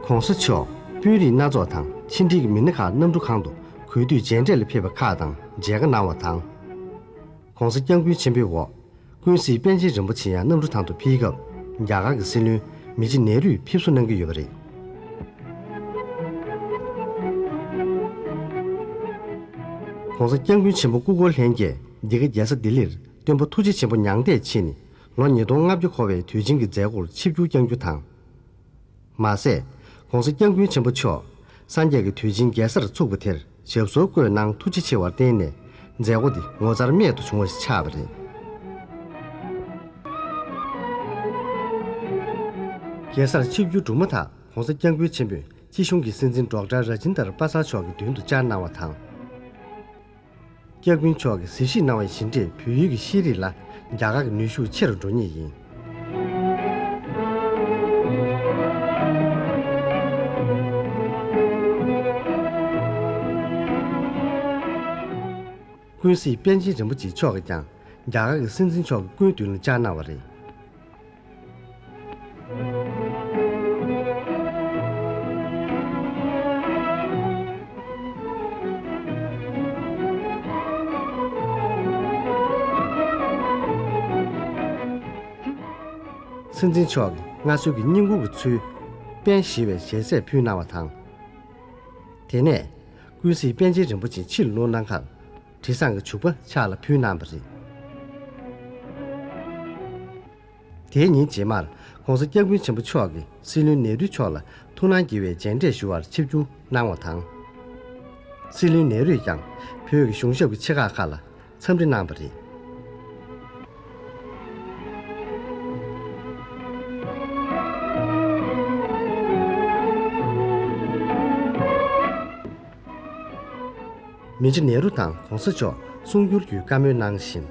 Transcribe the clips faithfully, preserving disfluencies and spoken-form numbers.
༸གོང་ས་མཆོག་དཔོན་རིགས་སྣ་ཚོགས་དང་ཕྱི་འབྲེལ་གྱི་མི་སྣ་ཁག་གནམ་གྲུ་ཁང་དུ་གུས་འདུད་མཇལ་འཕྲད་ལ་ཕེབས་པ་ཁག་དང་མཇལ་ཁ་གནང་བ་དང་། ༸གོང་ས་སྐྱབས་མགོན་ཆེན་པོའི་འོག་ཀུན་གཟིགས་པཎ་ཆེན་རིན་པོ་ཆེ་ཡང་གནམ་གྲུ་ཐང་དུ་ཕེབས་སྐབས། རྒྱ་གར་གྱི་སྲིད་བློན་མི་རྗེ་ནེ་རུས་ཕེབས་བསུ་གནང་གི་ཡོད་པ་རེད། ༸གོང་ས་སྐྱབས་མགོན་ཆེན་པོ་སྐུ་འཁོར་ལྷན་རྒྱས་འདི་ག་རྒྱལ་ས་ལྡི་ལིར་སྟོན་པ་ཐུགས་རྗེ་ཆེན་པོ་མྱང་འདས་ཕྱིན་ནས་ལོ་ཉིས་སྟོང་ལྔ་བརྒྱ་འཁོར་བའི་དུས་ཆེན་གྱི་མཛད་སྒོར་ཆིབས་བསྒྱུར་བསྐྱང་རྒྱུ་དང་། མ་ཟད། ༸གོང་ས་སྐྱབས་མགོན་ཆེན་པོ་མཆོག་སངས་རྒྱས་ཀྱི་དུས་ཆེན་རྒྱལ་སར་ཚུགས་པ་དེར་ཞབས་སོར་བཀོད་གནང་ཐུགས་རྗེ་ཆེ་བར་བརྟེན་ནས་མཛད་སྒོ་འདི་ངོ་མཚར་རྨད་དུ་བྱུང་བ་ཞིག་ཆགས་པ་རེད། རྒྱལ་སར་ཆིབས་བསྒྱུར་གྲུབ་མ་ཐག་༸གོང་ས་སྐྱབས་མགོན་ཆེན་པོས་སྤྱི་གཞུང་གི་སྲིད་འཛིན་ཌོག་ཊར་ར་ཇིན་དར་པ་སར་མཆོག་གི་མདུན་དུ་བཅར་གནང་བ་དང་། སྐྱབས་མགོན་མཆོག་གིས་གཟིགས་ཞིབ་གནང་བའི་བཞིན་འབྲས་བོད་ཡུལ་གྱི་ཤེས་རིག་ལ་རྒྱ་གར་གྱི་ནུས་ཤུགས་ཆེ་རུ་འགྲོ་ངེས་ཡིན། ཀུན་གཟིགས་པཎ་ཆེན་རིན་པོ་ཆེ་མཆོག་གིས་ཀྱང་རྒྱ་གར་གྱི་སྲིད་འཛིན་མཆོག་གི་སྐུའི་མདུན་ལ་བཅར་གནང་བ་རེད། སྲིད་འཛིན་མཆོག་གིས་མངའ་གསོལ་གྱི་བསྙེན་བཀུར་གྱི་ཚུལ། པཎ་ཞེས་པའི་ཞལ་ཟས་ཕུལ་གནང་བ་དང་། དེ་ནས་ཀུན་གཟིགས་པཎ་ཆེན་རིན་པོ་ཆེ་ཕྱིར་ལོག་གནང་ཁར། དྲི་བཟང་གི་བྱུག་པ་ཕྱག་ལ་ཕུལ་གནང་བ་རེད། དེའི་ཉིན་རྗེས་མར་༸གོང་ས་༸སྐྱབས་མགོན་ཆེན་པོ་མཆོག་གིས་སྲིད་བློན་ནེ་རུ་མཆོག་ལ་ཐུགས་སྣང་དགྱེས་པའི་མཇལ་འཕྲད་ཞུ་བར་ཆིབས་བསྒྱུར་གནང་བ་དང་། སྲིད་བློན་ནེ་རུས་ཀྱང་བོད་ཀྱི་གཞུང་ཞབས་ཀྱི་ཆེ་ཁག་ཁག་ལ་འཚམས་འདྲི་གནང་བ་རེད། མི་རྗེ་ནེ་རུ་དང་༸གོང་ས་མཆོག་གསུང་བསྒྱུར་གྱི་བཀའ་མོལ་གནང་བཞིན།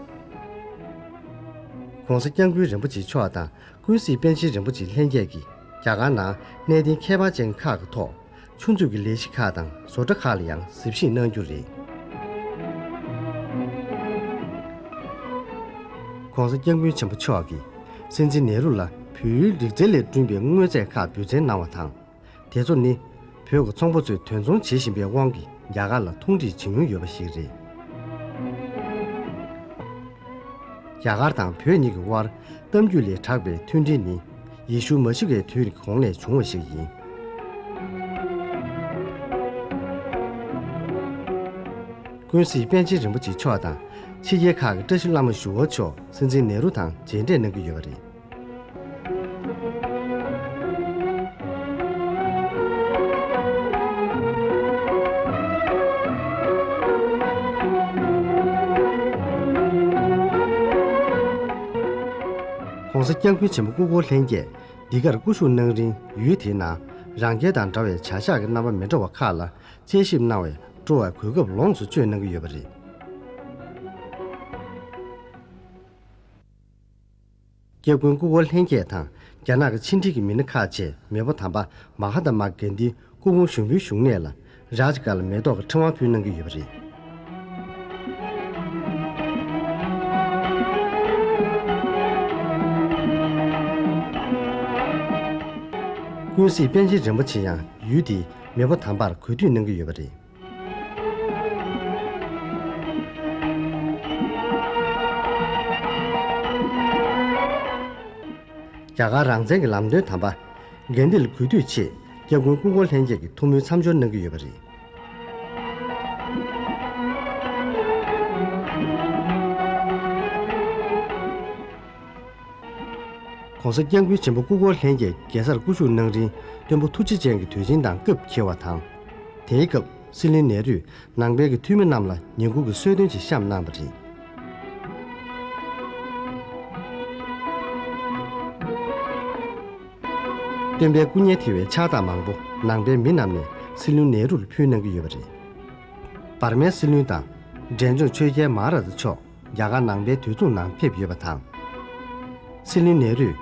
༸གོང་ས་༸སྐྱབས་མགོན་རིན་པོ་ཆེ་མཆོག་དང་ཀུན་གཟིགས་པཎ་ཆེན་རིན་པོ་ཆེ་ལྷན་རྒྱས་ཀྱིས་རྒྱ་གར་ནང་གནད་དོན་ཁྱད་པར་ཅན་ཁག་གི་ཐོག་ཆུ་མཛོད་ཀྱི་ལས་གཞི་ཁག་དང་བཟོ་གྲྭ་ཁག་ལ་ཡང་གཟིགས་ཞིབ་གནང་རྒྱུ་རེད། ༸གོང་ས་༸སྐྱབས་མགོན་ཆེན་པོ་མཆོག་གིས་སྲིད་འཛིན་ནེ་རུ་ལ་བོད་ཡུལ་རིག་རྩལ་ལས་བསྐྲུན་པའི་དངོས་རྫས་ཁག་འབུལ་བརྩོན་གནང་བ་དང་། དེ་ཚོ་ནི་བོད་ཀྱི་ཚོང་པ་ཚོས་དོན་ཚོང་བྱེད་བཞིན་པའི་དབང་གིས་རྒྱ་གར་ལ་མཐོང་སྒྲིག་བྱེད་མྱོང་ཡོད་པ་ཞིག་རེད། རྒྱ་གར་དང་བོད་གཉིས་ཀྱི་དབར་གཏམ་རྒྱུད་ལས་གྲགས་པའི་མཐུན་སྒྲིལ་ནི་ཡེ་ཤུ་མ་ཤི་ཀའི་དུས་ཀྱི་གོང་ནས་བྱུང་བ་ཞིག་ཡིན། ཀུན་གཟིགས་པཎ་ཆེན་རིན་པོ་ཆེ་མཆོག་དང་ཕྱི་རྒྱལ་ཁག་གི་བཀྲ་ཤིས་བླ་མ་ཞུ་བ་མཆོག་སྲིད་འཛིན་ནེ་རུ་དང་མཇལ་འཕྲད་གནང་གི་ཡོད་པ་རེད། ༸གོང་ས་༸སྐྱབས་མགོན་ཆེན་པོ་སྐུ་འཁོར་ལྷན་རྒྱས་འདི་གར་སྐུ་བཞུགས་གནང་རིང་ཡུལ་དེའི་ནང་རང་རྒྱལ་དང་འདྲ་བའི་བྱ་གཞག་གི་རྣམ་པ་མི་འདྲ་བ་ཁག་ལ་དཔྱད་ཞིབ་གནང་བའི་སྤྲོ་བ་གོ་སྐབས་ལོངས་སུ་སྤྱོད་གནང་གི་ཡོད་པ་རེད། སྐྱབས་མགོན་སྐུ་འཁོར་ལྷན་རྒྱས་དང་རྒྱ་ནག་གི་ཕྱི་འབྲེལ་གྱི་མི་སྣ་ཁག་བཅས་མེས་པོ་དམ་པ་མ་ཧཱ་ཏ་མ་གྷན་དྷིའི་སྐུ་ཕུང་བཞུགས་ཁྲིའི་བཞུགས་གནས་ལ་རཱཇ་གྷལ་མེ་ཏོག་གི་ཕྲེང་བ་ཕུལ་གནང་གི་ཡོད་པ་རེད། ཀུན་གཟིགས་པཎ་ཆེན་རིན་པོ་ཆེ་ཡང་ཡུལ་དེའི་མེས་པོ་དམ་པར་གུས་འདུད་གནང་གི་ཡོད་པ་རེད། རྒྱ་གར་རང་བཙན་གྱི་ལམ་སྟོན་དམ་པ་གྷན་དྷི་ལ་གུས་འདུད་ཆེད་སྐྱབས་མགོན་སྐུ་འཁོར་ལྷན་རྒྱས་ཀྱིས་ཐུགས་སྨོན་མཚམས་སྦྱོར་གནང་གི་ཡོད་པ་རེད། ༸གོང་ས་༸སྐྱབས་མགོན་ཆེན་པོ་སྐུ་འཁོར་ལྷན་རྒྱས་རྒྱལ་སར་སྐུ་བཞུགས་གནང་རིང་སྟོན་པ་ཐུགས་རྗེ་ཅན་གྱི་དུས་ཆེན་དང་སྐབས་འཁེལ་བ་དང་། དེའི་སྐབས་སྲིད་བློན་ནེ་རུས་ནང་པའི་གི་འཐུས་མི་རྣམས་ལ་ཉིན་གུང་གི་གསོལ་སྟོན་ཅིག་བཤམས་གནང་བ་རེད། སྟོན་པའི་སྐུ་བརྙན་ཐེ་བའི་ཕྱག་རྟགས་མང་པོ་ནང་པའི་མི་རྣམས་ནས་སྲིད་བློན་ནེ་རུ་ལ་ཕུལ་གནང་གི་ཡོད་པ་རེད། འབར་མའི་སྲིད་བློན་དང་འབྲས་ལྗོངས་ཆོས་རྒྱལ་མ་ཧ་ར་ཛ་མཆོག་རྒྱ་གར་ནང་པའི་དུས་མཚུངས་ནང་ཕེབས་ཡོད་པ་དང་། སྲིད་བློན་ནེ་རུས་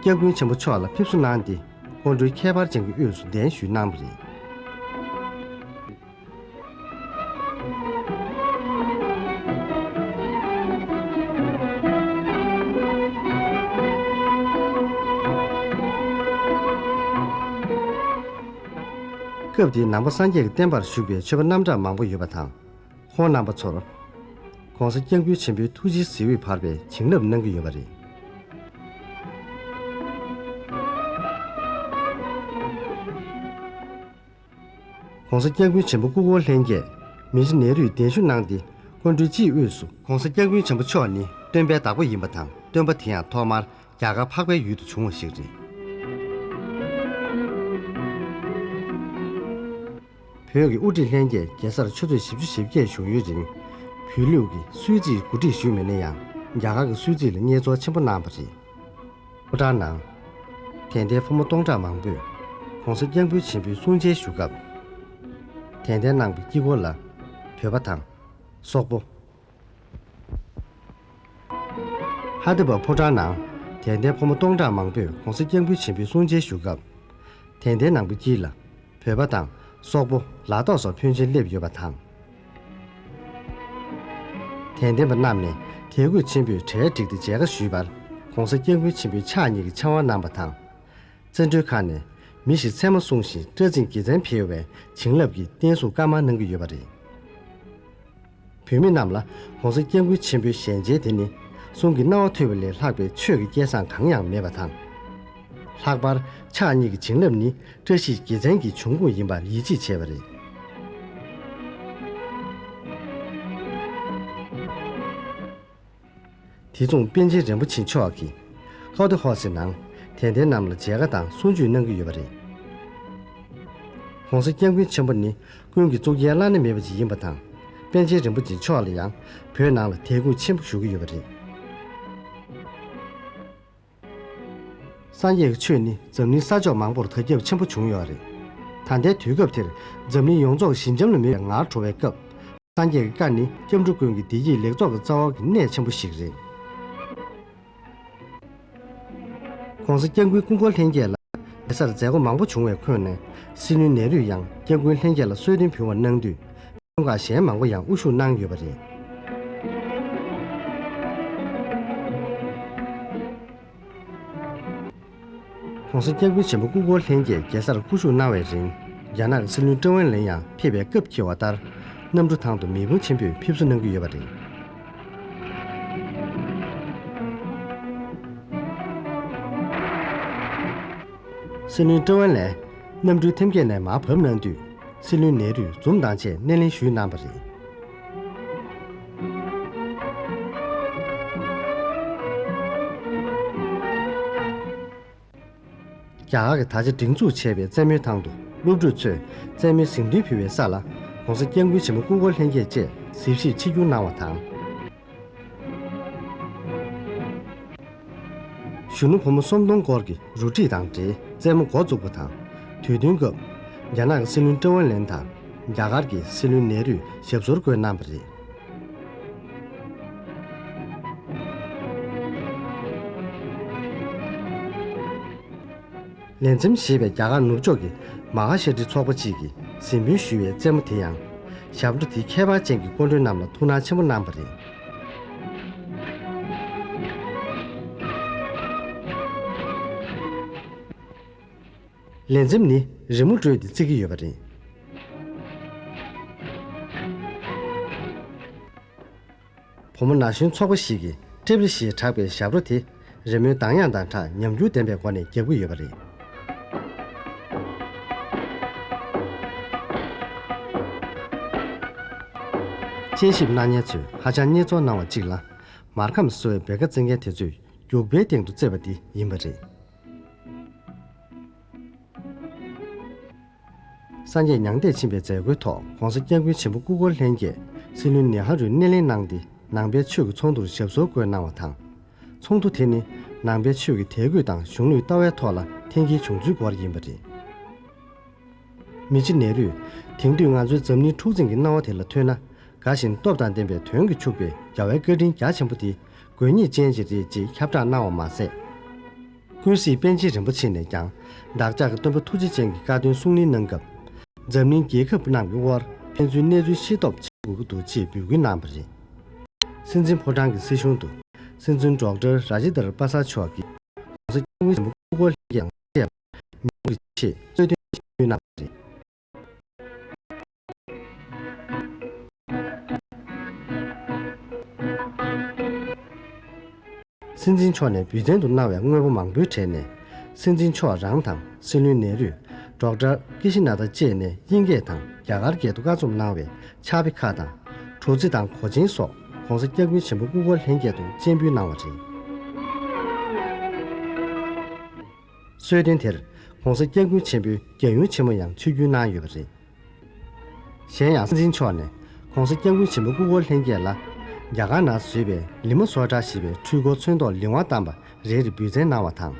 སྐྱབས་མགོན་ཆེན་པོ་མཆོག་ལ་ཕེབས་བསུ་གནང་སྟེ་སྐུ་མགྲོན་ཁྱད་པར་ཅན་གྱི་དབུས་སུ་གདན་ཞུས་གནང་བ་རེད། སྐབས་དེའི་ནང་པ་སངས་རྒྱས་ཀྱི་བསྟན་པར་ཞུགས་པའི་ཆོས་པ་རྣམ་གྲངས་མང་པོ་ཡོད་པ་དང་། ཁོང་རྣམ་པ་ཚོར་༸གོང་ས་༸སྐྱབས་མགོན་ཆེན་པོའི་ཐུགས་རྗེའི་གཟི་འོད་འབར་བའི་བྱིན་རླབས་གནང་གི་ཡོད་པ་རེད། ༸གོང་ས་༸སྐྱབས་མགོན་ཆེན་པོ་སྐུ་འཁོར་ལྷན་རྒྱས་མི་རྗེ་ནེ་རུས་གདན་ཞུ་གནང་སྟེ་སྐུ་མགྲོན་སྤྱིའི་དབུས་སུ། ༸གོང་ས་༸སྐྱབས་མགོན་ཆེན་པོ་མཆོག་ནི་སྟོན་པའི་བདག་པོ་ཡིན་པ་དང་། སྟོན་པ་དེ་ཡང་ཐོག་མར་རྒྱ་གར་འཕགས་པའི་ཡུལ་དུ་བྱུང་བ་ཞིག་རེད། བོད་ཀྱི་དབུ་ཁྲིད་ལྷན་རྒྱས་རྒྱལ་སར་ཆུ་ཚོད་བཞི་བཅུ་ཞེ་བརྒྱད་བཞུགས་ཡུན་རིང་། བོད་ལུགས་ཀྱི་གསོལ་ཚིགས་གོ་སྒྲིག་ཞུས་མེད་ན་ཡང་། རྒྱ་གར་གྱི་གསོལ་ཚིགས་ལ་མཉེས་ཚོར་ཆེན་པོ་གནང་བ་རེད། ཕོ་བྲང་ནང་། དད་ལྡན་ཕོ་མོ་སྟོང་ཕྲག་མང་པོས་༸གོང་ས་༸སྐྱབས་མགོན་ཆེན་པོའི་གསུང་ཆེན་ཞུ་སྐབས། དད་ལྡན་རྣམས་ཀྱི་དཀྱིལ་འཁོར་ལ། བོད་པ་དང་། སོག་པོ། ཧ་དི་པ་ཕོ་བྲང་ནང་། དད་ལྡན་ཕོ་མོ་སྟོང་ཕྲག་མང་པོས་༸གོང་ས་༸སྐྱབས་མགོན་ཆེན་པོའི་གསུང་ཆེན་ཞུ་སྐབས། དད་ལྡན་རྣམས་ཀྱི་དཀྱིལ་ལ། བོད་པ་དང་། སོག་པོ། ལ་དྭགས་སོགས་ཕོན་ཆེན་སླེབས་ཡོད་པ་དང་། དད་ལྡན་པ་རྣམས་ནས་དད་གུས་ཆེན་པོས་གྲལ་བསྒྲིགས་ཏེ་མཇལ་ཁ་ཞུས་པར། ༸གོང་ས་༸སྐྱབས་མགོན་ཆེན་པོས་ཕྱག་གཉིས་ཀྱི་ཕྱག་དབང་གནང་བ་དང་། བཙན་བྱོལ་ཁག་ནས་མི་ཞིག་མཚན་མ་བསྲུངས་ཤིང་སྐྲ་རྩིས་དགེ་མཚན་འཕེལ་བའི་བྱིན་རླབས་ཀྱི་བསྟན་སྲུང་བཀའ་མར་གནང་གི་ཡོད་པ་རེད། བོད་མི་རྣམས་ལ་༸གོང་ས་༸སྐྱབས་མགོན་ཆེན་པོའི་ཞལ་མཇལ་དེ་ནི་གསུང་གི་རྣ་བ་ཐོས་པ་ལས་ལྷག་པའི་ཆོས་ཀྱི་སྐལ་བཟང་གང་ཡང་མེད་པ་དང་། ལྷག་པར་ཕྱག་གཉིས་ཀྱི་བྱིན་རླབས་ནི་བཀྲ་ཤིས་དགེ་མཚན་གྱི་འབྱུང་ཁུངས་ཡིན་པར་ཡིད་ཆེས་བྱས་པ་རེད། དེ་མཚུངས་པཎ་ཆེན་རིན་པོ་ཆེ་མཆོག་གིས་ཀའོ་ཏི་ཧོ་སི་ནང་དད་ལྡན་རྣམས་ལ་མཇལ་ཁ་དང་གསུང་ཆོས་གནང་གི་ཡོད་པ་རེད། ༸གོང་ས་༸སྐྱབས་མགོན་ཆེན་པོ་ནི་ཀུན་གྱི་གཙུག་རྒྱན་བླ་ན་མེད་པ་ཅིག་ཡིན་པ་དང་། པཎ་ཆེན་རིན་པོ་ཆེ་མཆོག་ལ་ཡང་བོད་ནང་ལ་དད་གུས་ཆེན་པོ་ཞུ་གི་ཡོད་པ་རེད། སངས་རྒྱས་ཀྱི་ཆོས་ནི་འཛམ་གླིང་ས་ཕྱོགས་མང་པོར་དར་ཁྱབ་ཆེན་པོ་བྱུང་ཡོད་རེད། ད་ལྟའི་དུས་སྐབས་དེར་འཛམ་གླིང་ཡོངས་རྫོགས་ཞི་འཇམ་ལ་མེད་པའི་ངར་བྲོ་བའི་སྐབས། སངས་རྒྱས་ཀྱི་བཀའ་ནི་སྐྱབས་འགྲོ་ཀུན་གྱི་བདེ་སྐྱིད་ལེགས་ཚོགས་ཀྱི་རྩ་བ་གི་གནད་ཆེན་པོ་ཞིག་རེད། ༸གོང་ས་༸སྐྱབས་མགོན་སྐུ་འཁོར་ལྷན་རྒྱས་ལ་མཇལ་སར་མཛད་སྒོ་མང་པོ་བྱུང་བའི་ཁོངས་ནས། སྲིད་བློན་ནེ་རུས་ཡང་སྐྱབས་མགོན་ལྷན་རྒྱས་ལ་གསོལ་སྟོན་ཕུལ་བ་གནང་དུས། དཔོན་ཁག་གཞན་མང་པོ་ཡང་དབུ་བཞུགས་གནང་ཡོད་པ་རེད། ༸གོང་ས་༸སྐྱབས་མགོན་ཆེན་པོ་སྐུ་འཁོར་ལྷན་རྒྱས་རྒྱལ་སར་སྐུ་བཞུགས་གནང་བའི་རིང་། རྒྱ་ནག་གི་སྲིད་བློན་ཀྲེང་ཝུན་ལེན་ཡང་ཕེབས་པའི་སྐབས་འཁེལ་བ་ལྟར། གནམ་གྲུ་ཐང་དུ་མེ་ཕུང་ཆེན་པོས་ཕེབས་བསུ་གནང་གི་ཡོད་པ་རེད། སྲིད་བློན་ཀྲེང་ཝུན་ལེན་གནམ་གྲུའི་ཐེམ་སྐས་ནས་མར་བབས་གནང་དུས། སྲིད་བློན་ནེ་རུས་འཛུམ་མདངས་བཅས་སྣེ་ལེན་ཞུས་གནང་བ་རེད། རྒྱ་གར་གྱི་ད་ཆ་སྒྲིག་འཛུགས་བྱས་པའི་རྩེད་མོའི་ཐང་དུ་སློབ་ཕྲུག་ཚོས་རྩེད་མོའི་གཟེངས་ཐོན་ཕུལ་བའི་ས་ལ། ༸གོང་ས་༸སྐྱབས་མགོན་ཆེན་པོ་སྐུ་འཁོར་ལྷན་རྒྱས་བཅས་གཟིགས་ཞིབ་ཆིབས་བསྒྱུར་གནང་བ་དང་། གཞོན་ནུ་ཕོ་མོ་སུམ་སྟོང་སྐོར་གྱི་རུ་ཁྲིད་དང་འབྲེལ་རྩེད་མོ་འགོ་བཙུགས་པ་དང་། དུས་སྟོན་སྐབས། རྒྱ་ནག་གི་སྲིད་བློན་ཀྲེང་ཝུན་ལེན་དང་། རྒྱ་གར་གྱི་སྲིད་བློན་ནེ་རུས་ཞབས་སོར་བཀོད་གནང་བ་རེད། ལས་འཛེམ་ཞེས་པའི་རྒྱ་གར་ནུབ་ཕྱོགས་ཀྱི་མ་ཧཱ་ཤྲཱི་ཚོགས་པ་གཅིག་གིས་གཟིགས་འབུལ་ཞུས་པའི་རྩེད་མོ་དེ་ཡང་། ཞབས་བྲོ་དེ་ཁྱད་པར་ཅན་གྱི་སྐུ་མགྲོན་རྣམས་ལ་ཐུགས་སྣང་ཆེན་པོ་གནང་བ་རེད། ལས་འཛེམ་ནི་རི་མོ་བཀྲུས་ཏེ་བརྩི་གི་ཡོད་པ་རེད། བུ་མོ་ན་གཞོན་ཚོགས་པ་ཞིག་གིས་ཀྲེབ་རི་ཞེས་གྲགས་པའི་ཞབས་བྲོ་དེ་རི་མོའི་གདངས་དབྱངས་དང་སྦྲགས་ཉམས་འགྱུར་ལྡན་པའི་སྒོ་ནས་རྒྱབ་ཀྱི་ཡོད་པ་རེད། དཔྱད་ཞིབ་གནང་མཁན་ཚོས་ཧ་ཅང་མཉེས་ཚོར་གནང་བ་གཅིག་ལ། མར་ཁམས་བཟོ་བའི་འབེར་ཁ་རྩེད་མཁན་དེ་ཚོས་རྒྱུག་པའི་སྟེང་དུ་རྩེད་པ་དེ་ཡིན་པ་རེད། སངས་རྒྱས་མྱང་འདས་ཕྱིན་པའི་མཛད་སྒོའི་ཐོག ༸གོང་ས་༸སྐྱབས་མགོན་ཆེན་པོ་སྐུ་འཁོར་ལྷན་རྒྱས་སྲིད་བློན་ནེ་ཧ་རུས་སྣེ་ལེན་གནང་སྟེ། ནང་པའི་ཆོས་ཀྱི་ཚོགས་འདུར་ཞབས་སོར་བཀོད་གནང་བ་དང་། ཚོགས་འདུ་དེ་ནི་ནང་པའི་ཆོས་ཀྱི་དད་གུས་དང་གཞུང་ལུགས་ལྟ་བའི་ཐོག་ལ་འཐེན་འཁྱེར་བྱུང་ཚུལ་སྐོར་ཡིན་པ་རེད། མི་རྗེ་ནེ་རུས། དེང་དུས་ང་ཚོའི་འཛམ་གླིང་འཁྲུག་འཛིང་གི་སྣང་བ་དེ་ལ་ཐོས་ན། དགའ་ཞིང་སྟོབས་དང་ལྡན་པའི་དོན་གྱིས་ཕྱུག་པའི་རྒྱལ་བའི་བཀའ་དྲིན་རྒྱ་ཆེན་པོ་དེ་དགོས་ངེས་ཅན་ཞིག་རེད་ཅེས་ཁྱབ་བསྒྲགས་གནང་བ་མ་ཟད། ཀུན་གཟིགས་པཎ་ཆེན་རིན་པོ་ཆེ་ནས་ཀྱང་བདག་ཅག་གི་སྟོན་པ་ཐུགས་རྗེ་ཅན་གྱི་བཀའ་དོན་གསུང་གླེང་གནང་སྐབས། འཛམ་གླིང་རྒྱལ་ཁབ་རྣམས་ཀྱི་དབར་ཕན་ཚུན་གནས་ཚུལ་ཤེས་རྟོགས་བྱེད་དགོས་ཀྱི་འདུག་ཅེས་འབོད་སྐུལ་གནང་བ་རེད། སྲིད་འཛིན་ཕོ་བྲང་གི་སྲིད་གཞུང་དུ་སྲིད་འཛིན་ཌོག་ཊར་ར་ཇེ་དར་པ་ས་མཆོག་གིས་༸གོང་ས་༸སྐྱབས་མགོན་ཆེན་པོ་སྐུ་འཁོར་ལྷན་རྒྱས་དང་བཅས་པ་མི་ཡོང་གི་ཆེད་གསོལ་སྟོན་ཞུས་གནང་བ་རེད། སྲིད་འཛིན་མཆོག་ནས་འབུལ་བསྟན་དུ་གནང་བའི་དངོས་པོ་མང་པོའི་གྲས་ནས། སྲིད་འཛིན་མཆོག་རང་དང་སྲིད་བློན་ནེ་རུས། ཌོག་ཊར་ཀི་ཤི་ན་ཐ་བཅས་ནས་དབྱིན་སྐད་དང་རྒྱ་གར་སྐད་དུ་བཀའ་རྩོམ་གནང་བའི་ཕྱག་དཔེ་ཁག་དང་། བྲོ་རྩི་དང་གོས་ཆེན་སོགས་༸གོང་ས་༸སྐྱབས་མགོན་ཆེན་པོ་སྐུ་འཁོར་ལྷན་རྒྱས་དུ་སྤྱན་འབུལ་གནང་བ་རེད། གསོལ་སྟོན་དེར་༸གོང་ས་༸སྐྱབས་མགོན་ཆེན་པོའི་རྒྱལ་ཡོངས་ཆེན་མོ་ཡང་ཆིབས་བསྒྱུར་གནང་ཡོད་པ་རེད། གཞན་ཡང་སྲིད་འཛིན་མཆོག་ནས་༸གོང་ས་༸སྐྱབས་མགོན་ཆེན་པོ་སྐུ་འཁོར་ལྷན་རྒྱས་ལ་རྒྱ་གར་ནང་བཟོས་པའི་ལི་མ་སོ་ཊ་ཞེས་པའི་འཕྲུལ་འཁོར་ཚོན་མདོག་ལི་ཝང་བཏང་བ་རེ་རེ་འབུལ་བསྩལ་གནང་བ་དང་།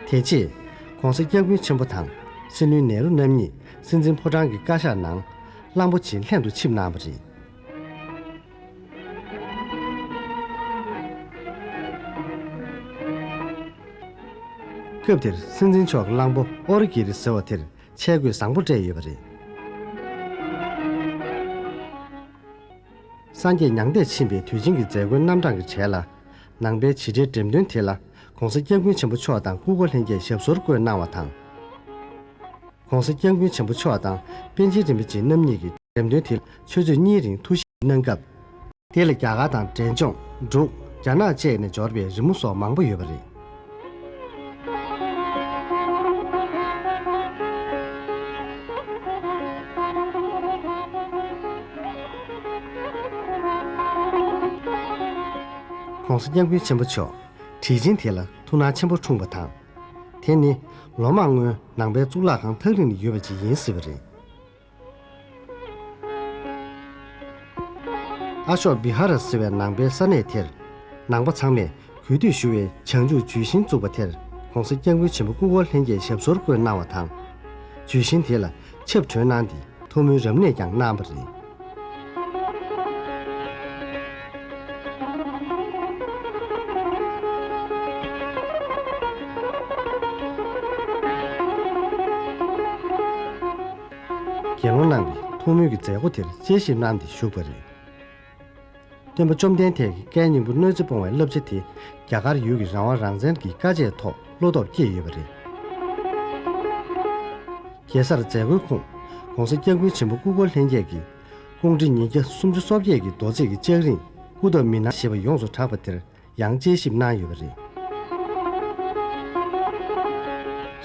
དེ་རྗེས་༸གོང་ས་༸སྐྱབས་མགོན་ཆེན་པོ་དང་སྲིད་བློན་ནེ་རུ་རྣམ་གཉིས་སྲིད་འཛིན་ཕོ་བྲང་གི་བཀའ་ཤག་ནང་གླང་པོ་ཆེའི་ལྷན་དུ་ཆིབས་གནང་བ་རེད། སྐབས་དེར་སྲིད་འཛིན་མཆོག་གི་གླང་པོ་ཨོ་རི་གི་རི་ཟེར་བ་དེར་ཆས་གོས་བཟང་པོ་སྤྲས་ཡོད་པ་རེད། སངས་རྒྱས་མྱང་འདས་ཕྱིན་པའི་དུས་ཆེན་གྱི་མཛད་སྒོའི་རྣམ་གྲངས་ཀྱི་གྲས་ལ། ནང་པའི་བྱེད་སྒྲའི་འགྲེམས་སྟོན་དེ་ལ་༸གོང་ས་༸སྐྱབས་མགོན་ཆེན་པོ་མཆོག་དང་སྐུ་འཁོར་ལྷན་རྒྱས་ཞབས་སོར་བཀོད་གནང་བ་དང་། ༸གོང་ས་༸སྐྱབས་མགོན་ཆེན་པོ་མཆོག་དང་པཎ་ཆེན་རིན་པོ་ཆེ་རྣམ་གཉིས་ཀྱིས་འགྲེམས་སྟོན་དེ་ལ་ཆུ་ཚོད་གཉིས་རིང་ཐུགས་ཞིབ་གནང་སྐབས། དེ་ལ་རྒྱ་གར་དང་འབྲས་ལྗོངས། འབྲུག་རྒྱ་ནག་བཅས་ནས་འབྱོར་བའི་རི་མོ་སོགས་མང་པོ་ཡོད་པ་རེད། ༸གོང་ས་༸སྐྱབས་མགོན་ཆེན་པོ་མཆོག་བྲིས་ཆེན་དེ་ལ་ཐུགས་སྣང་ཆེན་པོ་འཁྲུངས་པ་དང་། དེ་ནི་ལོ་མང་སྔོན་ནང་པའི་གཙུག་ལག་ཁང་ཐག་རིང་ནས་ཡོད་པ་ཅིག་ཡིན་སྲིད་པ་རེད། ཨ་ཤོག་བི་ཧ་ར་ཟེར་བའི་ནང་པའི་ས་གནས་དེར། ནང་པ་ཚང་མས་གུས་འདུད་ཞུ་བའི་བྱང་ཆུབ་ཇུས་ཤིང་བཙུགས་པ་དེར་༸གོང་ས་༸སྐྱབས་མགོན་ཆེན་པོ་སྐུ་འཁོར་ལྷན་རྒྱས་ཞབས་སོར་བཀོད་གནང་བ་དང་། ཇུས་ཤིང་དེ་ལ་ཆབ་གྲོལ་གནང་སྟེ་ཐུགས་སྨོན་རབ་གནས་ཀྱང་གནང་བ་རེད། དགེ་སློང་རྣམས་ཀྱིས་ཐུགས་སྨོན་གྱི་མཛད་སྒོ་དེར་དཔྱད་ཞིབ་གནང་སྟེ་བཞུགས་པ་རེད། སྟོན་པ་བཅོམ་ལྡན་འདས་ཀྱི་བཀའི་སྙིང་པོ་གནོད་འཚེ་སྤོང་བའི་བསླབ་བྱ་དེ་རྒྱ་གར་ཡུལ་གྱི་རང་དབང་རང་བཙན་གྱི་དཀའ་སྤྱད་ཐོག་བློ་སྟོབས་བསྐྱེད་ཡོད་པ་རེད། གེ་སར་མཛད་སྒོའི་ཁོངས་༸གོང་ས་༸སྐྱབས་མགོན་ཆེན་པོ་སྐུ་འཁོར་ལྷན་རྒྱས་ཀྱིས་ཀོང་ཁྲི་ཉིས་བརྒྱ་སུམ་ཅུ་སོ་བརྒྱད་ཀྱི་རྡོ་རྩིག་གི་ལྕགས་རིང་སྐུ་ཐོག་མི་སྣང་ཞེས་པ་ཡོངས་སུ་གྲགས་པ་དེར་ཡང་དཔྱད་ཞིབ་གནང་ཡོད་པ་རེད།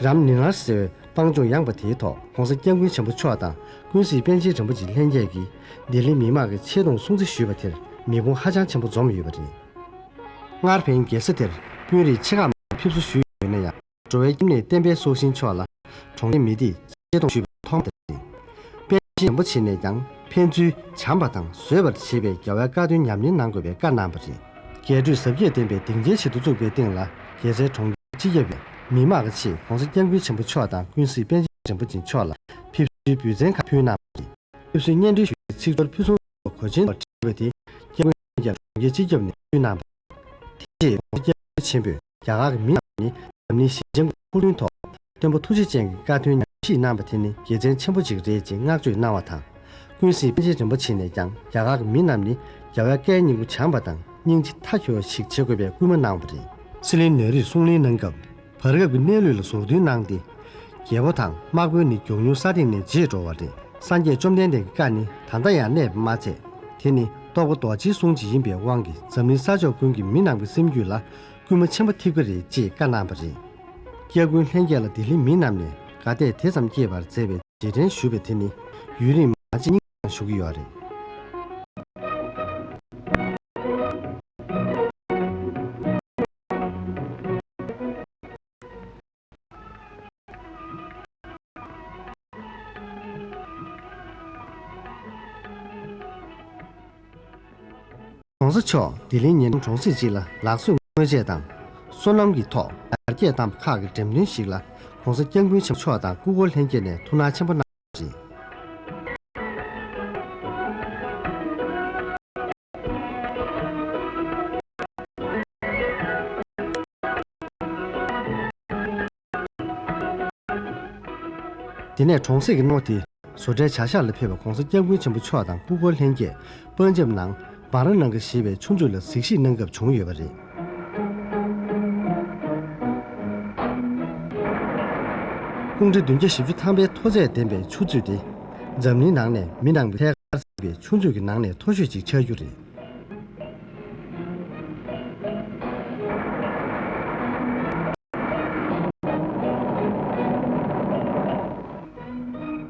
རམ་ནི་ནར་ཟེར་བའི་སྤང་ལྗོངས་ཡངས་པ་དེའི་ཐོག་༸གོང་ས་༸སྐྱབས་མགོན་ཆེན་པོ་མཆོག་དང་ཀུན་གཟིགས་པཎ་ཆེན་རིན་པོ་ཆེ་ལྷན་རྒྱས་ཀྱིས་ལྡི་ལི་མི་དམངས་ཀྱི་ཆེ་མཐོང་སྲུང་བརྩི་ཞུས་པ་དེར་མི་ཕུང་ཧ་ཅང་ཆེན་པོ་འཛོམས་ཡོད་པ་རེད། སྔར་ཕན་རྒྱལ་ས་དེར་དཔོན་རིགས་ཆེ་ཁག་མང་པོ་ཕེབས་བསུ་ཞུས་ཡོད་ན་ཡང་། འགྲོ་བའི་སྐྱེ་གནས་བསྟན་པའི་སྲོག་ཤིང་མཆོག་ལ་གྲོང་ཁྱེར་མི་སྡེས་ཆེ་མཐོང་ཞུས་པ་ཐོག་མ་དེ་རེད། པཎ་ཆེན་རིན་པོ་ཆེ་ནས་ཀྱང་ཕན་ཚུན་བྱམས་པ་དང་བཟོད་པར་བྱེད་པའི་རྒྱལ་བའི་བཀའ་དོན་ཉམས་ལེན་གནང་དགོས་པའི་བཀའ་གནང་བ་རེད། རྒྱས་སྤྲོས་ཟབ་རྒྱས་ལྡན་པའི་སྡིངས་ཆའི་ཆེད་དུ་བཙུགས་པའི་སྟེང་ལ་རྒྱལ་སའི་གྲོང་ཁྱེར་སྤྱི་ཁྱབ་པས་མི་དམངས་ཀྱི་ཆེད་༸གོང་ས་༸སྐྱབས་མགོན་ཆེན་པོ་མཆོག་དང་ཀུན་གཟིགས་པཎ་ཆེན་རིན་པོ་ཆེ་མཆོག་ལ་ཕེབས་བསུའི་འབུལ་ཚན་ཁག་ཕུལ་གནང་བ་རེད། ཕེབས་བསུའི་སྙན་སྒྲོན་ཞུ་བའི་ཚིག་ཐོར་ཕུན་སུམ་ཚོགས་པ་གོས་ཆེན་ཐོག་བྲིས་པ་དེ་སྐྱབས་མགོན་རྒྱལ་གྲོང་ཁྱེར་སྤྱི་ཁྱབ་ནས་ཕུལ་གནང་བ་རེད། དེ་རྗེས་༸གོང་ས་༸སྐྱབས་མགོན་ཆེན་པོས་རྒྱ་གར་གྱི་མི་རྣམས་ནི་འཛམ་གླིང་ཞི་བྱེད་འཁོར་ལོའི་ཐོག་སྟོན་པ་ཐུགས་རྗེ་ཅན་གྱི་བཀའ་དོན་ཉམས་ཞིབ་གནང་བ་དེ་ནི་དགེ་མཚན་ཆེན་པོ་ཅིག་རེད་ཅེས་བསྔགས་བརྗོད་གནང་བ་དང་། ཀུན་གཟིགས་པཎ་ཆེན་རིན་པོ་ཆེ་ནས་ཀྱང་རྒྱ་གར་གྱི་མི་རྣམས་ནི་རྒྱལ་བའི་བཀའི་སྙིང་པོ་བྱམས་པ་དང་སྙིང་རྗེ་མཐའ་འཁྱོལ་བ་ཞིག་བྱེད་དགོས་པའི་སྐུལ་མ་གནང་བ་རེད། སྲིད་བློན་ནེ་རུས་གསུང་གླེང་གནང་སྐབས། བར་སྐབས་ཀྱི་གནས་ལུགས་ལ་ཟུར་མཐུན་གནང་སྟེ། རྒྱལ་པོ་དང་དམག་དཔོན་ནི་མགྱོགས་མྱུར་ས་སྟེང་ནས་བརྗེད་འགྲོ་བ་རེད། སངས་རྒྱས་བཅོམ་ལྡན་འདས་ཀྱི་བཀའ་ནི་ད་ལྟ་ཡང་གནས་པ་མ་ཚད། དེ་ནི་རྟོགས་པ་རྡོ་རྗེའི་གསུང་ཅིག་ཡིན་པའི་དབང་གིས་འཛམ་གླིང་ས་ཕྱོགས་ཀུན་གྱི་མི་རྣམས་ཀྱི་སེམས་རྒྱུད་ལ་སྐུལ་མ་ཆེན་པོ་ཐེབས་ཀྱི་རེད་ཅེས་བཀའ་གནང་བ་རེད། སྐྱབས་མགོན་ལྷན་རྒྱས་ལ་ལྡི་ལིའི་མི་རྣམས་ནས་དགའ་དད་དེ་ཙམ་སྐྱེས་པར་མཛད་པའི་རྗེས་དྲན་ཞུ་བའི་དེ་ནི་ཡུན་རིང་མ་ཕྱིན་སྙིང་ཐག་པ་ནས་ཞུ་གི་ཡོད་རེད། ༸གོང་ས་མཆོག་ལྡི་ལིའི་ཉེ་འགྲམ་གྲོང་གསེབ་ཅིག་ལ་ལག་བཟོས་དངོས་ཆས་དང་། སོ་ནམ་གྱི་ཐོག་ཡར་རྒྱས་བཏང་བ་ཁག་གི་འགྲེམས་སྟོན་ཞིག་ལ་༸གོང་ས་༸སྐྱབས་མགོན་ཆེན་པོ་མཆོག་དང་སྐུ་འཁོར་ལྷན་རྒྱས་ནས་ཐུགས་སྣང་ཆེན་པོ་གནང་བ་རེད། དེ་ནས་གྲོང་གསེབ་ཀྱི་སྣེ་མོ་དེ་བཟོ་གྲྭའི་བྱ་གཞག་ལ་ཕེབས་པ་༸གོང་ས་༸སྐྱབས་མགོན་ཆེན་པོ་མཆོག་དང་སྐུ་འཁོར་ལྷན་རྒྱས་པན་ཇབ་ནང་བཱ་ར་ཎ་ག་ཞེས་པའི་ཆུ་མཛོད་ལ་གཟིགས་ཞིབ་གནང་སྐབས་བྱུང་ཡོད་པ་རེད། ཀོང་ཁྲི་བདུན་བརྒྱ་བཞི་བཅུ་ཐམ་པའི་མཐོ་ཚད་ལྡན་པའི་ཆུ་མཛོད་དེ། འཛམ་གླིང་ནང་ནས་མི་རྣམས་ཀྱིས་ཐད་ཀར་གཟིགས་པའི་ཆུ་མཛོད་ཀྱི་ནང་ནས་མཐོ་ཤོས་ཅིག་ཆགས་རྒྱུ་རེད།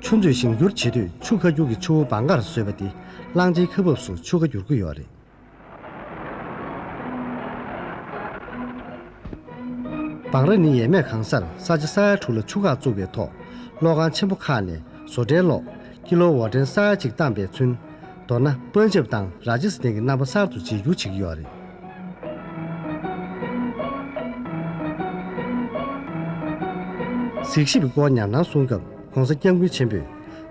ཆུ་མཛོད་ཞིང་སྒྱུར་བྱེད་དུས་ཆུ་ཁ་རྒྱུག་གི་ཆུ་བོ་བང་གར་བཟོས་པ་འདི་གླང་ཆེན་ཁ་འབབ་སུ་ཆུ་ཁ་བསྒྱུར་གྱི་ཡོད་རེད། བང་ར་ནི་ཡས་མས་གང་སར་ས་ཆ་ས་ཡ་དྲུག་ལ་ཆུ་ཁ་བཙུགས་པའི་ཐོག་གློག་ཁང་ཆེན་པོ་ཁག་ནས་བཟོ་གྲྭའི་གློག་ཀི་ལོ་ཝ་ཊན་ས་ཡ་གཅིག་བཏང་པས་ཚུན། མདོར་ན་པན་ཇབ་དང་ར་ཇི་སི་ཐན་གྱི་རྣམ་པ་གསར་དུ་བརྗེ་སྒྱུར་བྱེད་ཀྱི་ཡོད་རེད། གཟིགས་ཞིབ་ཀྱི་སྐོར་ཉམས་སྣང་གསུང་སྐབས་གོང་ས་སྐྱབས་མགོན་ཆེན་པོས་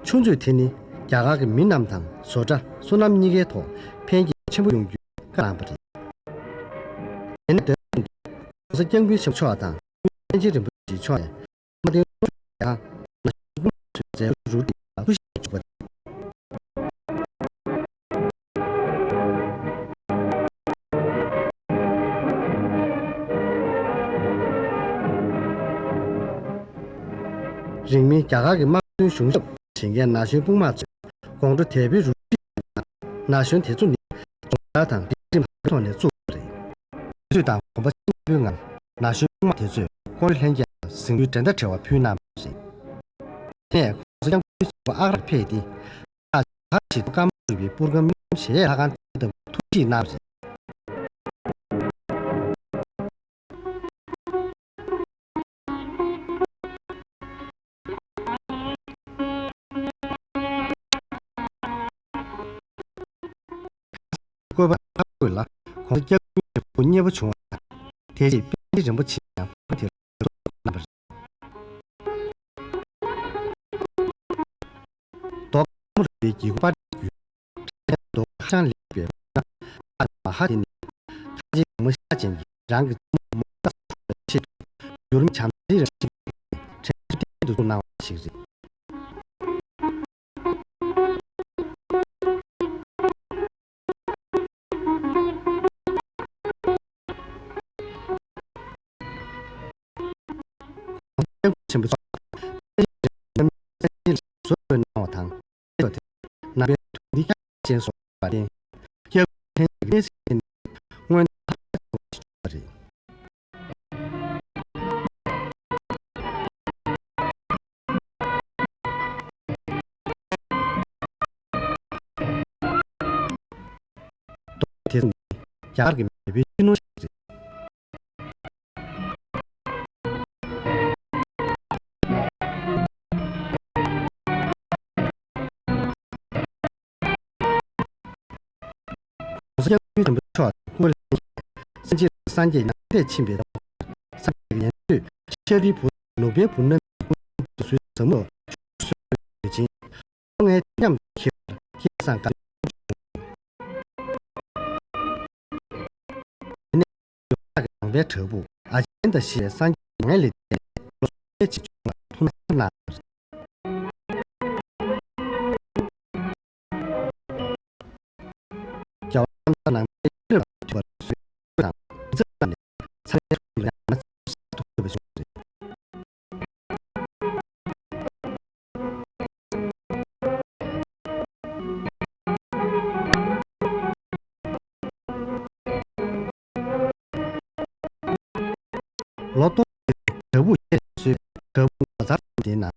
ཆུ་མཛོད་དེ་ནི་རྒྱ་གར་གྱི་མི་རྣམས་དང་བཟོ་གྲྭ་སོ་ནམ་གཉིས་ཀའི་ཐོག་ཕན་སྐྱེད་ཆེན་པོ་ཡོང་རྒྱུའི་བཀའ་གནང་བ་རེད། དེ་ནས་ཟླ་བ་བདུན་གོང་ས་སྐྱབས་མགོན་ཆེན་པོ་མཆོག་དང་སྐུ་ངོ་པཎ་ཆེན་རིན་པོ་ཆེ་མཆོག་ནས་མ་ཏིང་ལོ་ཆུ་ཡང་ན་གཞོན་སྐུ་ཚོའི་མཛད་སྒོ་རུ་སྒྲིག་ལ་ཐུགས་ཞིབ་ཞུས་པ་རེད། རིང་མིན་རྒྱ་གར་གྱི་དམག་དོན་གཞུང་ཞབས་བྱེད་མཁན་ན་གཞོན་དཔུང་དམག་ཚོས་དགོང་དྲོ་དལ་བུའི་རུ་སྒྲིག་ན་གཞོན་དེ་ཚོ་ནི་སྦྱོང་བརྡར་དང་སྒྲིག་ཁྲིམས་ལྷག་པའི་ཐོག་ནས་བཙུགས་པ་རེད། དུས་ཚོད་དང་གོམ་པ་ཆེན་པོའི་ངང་ན་གཞོན་དམག་དེ་ཚོས་ཀོ་རི་ལྷན་རྒྱས་ལ་གཟིགས་མོལ་འགྲན་ཟླ་བྲལ་བ་ཕུལ་གནང་བ་རེད། དེ་ནས་གོང་ས་སྐྱབས་མགོན་ཆེན་པོ་ཨག་རར་ཕེབས་ཏེ། ད་ག་ཞིག་ཏུ་སྐར་མ་དྲུག་པའི་པུར་སྒམ་གཞལ་ཡས་ལྷ་ཁང་ལྟ་བུ་ཐུགས་རྗེ་གནང་བ་རེད། བཀོད་པ་ལྷག་དགོས་ལ་གོང་ས་སྐྱབས་མགོན་ཆེན་པོ་མཉེས་པོ་བྱུང་བ་དང་། དེ་རྗེས་པཎ་ཆེན་རིན་པོ་ཆེ་ཡང་དེར་གནང་བ་རེད། མདོ་ཁམས་རིག་པའི་དགེ་སྐོས་པར་བརྒྱུད། མདོ་ཁ་བྱང་ལེགས་པའི་ན་ཨ་མ་ཧ་དེ་ནི་ཁ་ཆེའི་གོང་མ་ཤ་ཅན་གྱིས་རང་གི་བཙུན་མོ་མོ་ས་སུ་ཆེད་དུ་འགྱུར་མེད་བྱམས་བརྩེའི་རང་བཞིན་དྲན་གསོ་རྟེན་དུ་བཙུགས་གནང་བ་ཞིག་རེད། ཆེན་པོ་མཚོ་བཟོ་བཀོད་གནང་བ་དང་། ནང་པའི་དོན་འདི་ཅན་སོགས་པ་སྟེ། སྐྱབས་མགོན་ལྷན་རྒྱས་ཀྱི་གནས་ཚད་ནི་སྔོན་ཐག་ཆོད་པ་རེད། དེ་ནི་རྒྱ་གར་གྱི་མེས་པོའི་སྤྱི་ནོར་ཞིག་རེད། གོང་ས་སྐྱབས་མགོན་ཆེན་པོ་མཆོག་དང་སྐུ་ངོ་ལྷན་རྒྱས་སེམས་ཅན་སངས་རྒྱས་མྱང་འདས་ཕྱིན་པའི་སྐབས་སངས་རྒྱས་ཀྱི་ཡང་སྤྲུལ་ཤཱ་རིའི་བུ་ནུབ་པའི་བུ་རྣམ་སྨིན་དུ་གསོལ་ཟབ་མོ་ཞུ་གསོལ་ཡོད་ཅིང་། ཁོང་ངའི་མཉམ་དུ་འཁྱེར་བར་ཁྱེད་སང་དགའ་སྤྲོ་བྱུང་། དེ་ནས་ཡོངས་གྲགས་ཀྱི་ནང་པའི་བྲག་ཕུག་ཨ་ཇན་ད་ཞེས་སངས་རྒྱས་མྱ་ངན་ལས་འདས་ནས་ལོ་སུམ་བརྒྱ་ཅིག་བྱུང་བར་ཐུགས་སྣང་གནང་བ་རེད། རྒྱལ་བ་རྣམ་ཐར་ནང་པའི་ཆོས་ལ་ཐོས་པར་བཟོད་པ་དང་ཡིག་ཚང་བཀྲམ་ནས་ཚང་མའི་ཐོག་ལ་ཡང་ན་ཚིག་ཐུབ་པ་བྱུང་བ་རེད། ལོ་སྟོང་གི་བྲག་ཕུག་བཅས་སུ་བྲག་ཕུག་ངོ་མཚར་ཅན་དེའི་ནང་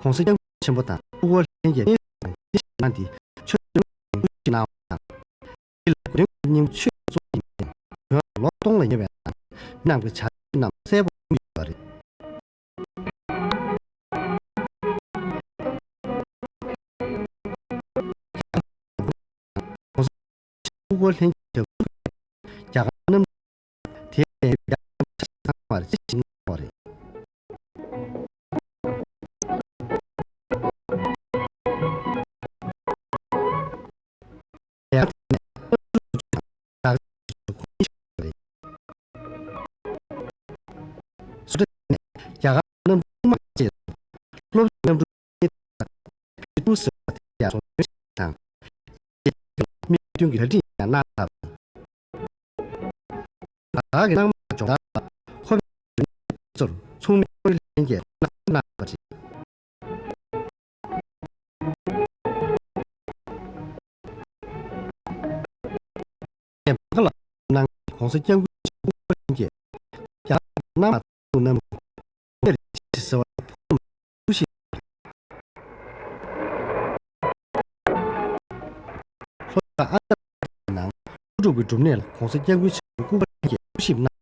གོང་ས་སྐྱབས་མགོན་ཆེན་པོ་དང་སྐུ་འཁོར་ལྷན་རྒྱས་གནས་དང་གཞི་ཞིག་གནང་སྟེ་ཆོས་འབྱུང་གི་སྐུ་ཞིག་གནང་བ་དང་། འདི་ལ་དགེ་འདུན་གྱི་སྙིང་པོ་ཆོས་སུ་གསུངས་ཡོད་ཅིང་། དོན་ལ་ལོ་སྟོང་ལ་ཉེ་བའི་ནང་མི་རྣམས་ཀྱི་བྱ་སྤྱོད་རྣམས་གསལ་པོ་མཐོང་གི་ཡོད་པ་རེད། སྐུ་འཁོར་ལྷན་རྒྱས་བྲག་ཕུག་རྒྱ་གར་གནམ་དེའི་ཡང་ཡང་ཚང་བར་ཅི་ཞིག་གནང་བ་རེད། ཡང་དེ་ནས་བཟོ་གྲྭ་ནས་རྒྱ་གར་གནམ་གྲུ་དམག་བཅས་སློབ་གཉེར་གནམ་གྲུ་ཕེ་ཏུ་ཟེར་བ་དེ་ཡང་བཟོ་སྐྲུན་ཞིག་དང་། དམིགས་འདུན་གྱི་གྲ་སྒྲིག་ཡང་གནང་ཚར་བ་རེད། ད་ག་གི་གནང་མ་སྦྱོང་བརྡར་ལ་ཁོ་པའི་ཚོར་ཚོགས་མི་ཁོར་ལྷན་རྒྱས་གནང་གནང་བ་རེད། ངས་བར་ཁ་ལ་གནང་གོང་ས་སྐྱབས་མགོན་ཆེན་པོ་ལྷན་རྒྱས་རྒྱ་གར་གནང་མ་ཐུག་ནམ་ཁོང་ཡར་ཆེ་ཟེར་བ་ཕུག་ནམ་ཐུག་ཤིག་ཁག་ཨ་ནི་ནང་ལྷུན་གྲུབ་ཀྱི་སྒྲུབ་གནས་ལ་གོང་ས་སྐྱབས་མགོན་ཆེན་པོ་སྐུ་པར་ཅན་གྱི་སྐུ་ཞབས་གནང་